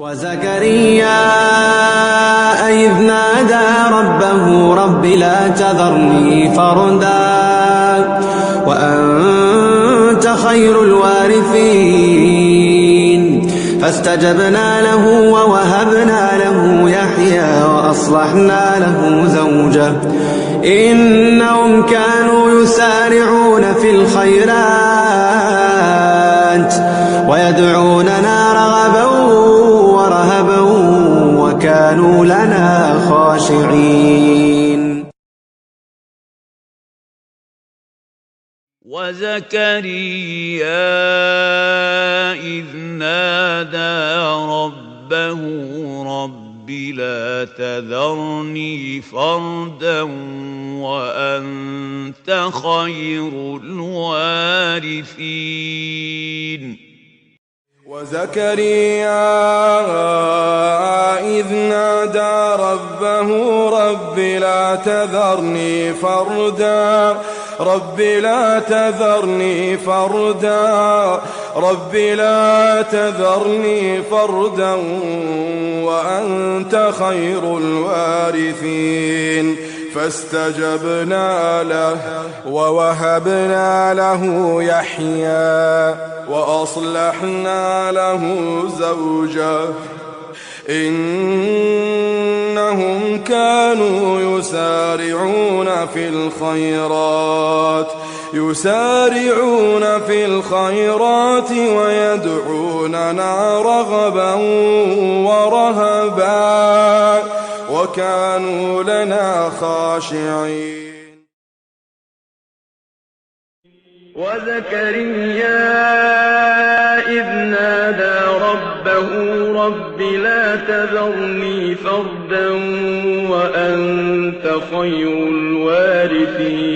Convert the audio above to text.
وزكريا إذ نادى ربه رب لا تذرني فردا وأنت خير الوارثين. فاستجبنا له ووهبنا له يحيى وأصلحنا له زوجه إنهم كانوا يسارعون في الخيرات ويدعوننا رغبا ورهبا وكانوا لنا خاشعين. وزكريا إذ نادى ربه رب لا تذرني فردا وأنت خير الوارثين. وزكريا إذ نادى ربه رب لا تذرني فردا رب لا تذرني فردا رب لا تذرني فردا وأنت خير الوارثين. فاستجبنا له ووهبنا له يحيى وأصلحنا له زوجه إنهم كانوا يسارعون في الخيرات ويدعوننا رغبا ورهبا وكانوا لنا خاشعين. وزكريا إذ نادى ربه رب لا تذرني فردا وأنت خير الوارثين.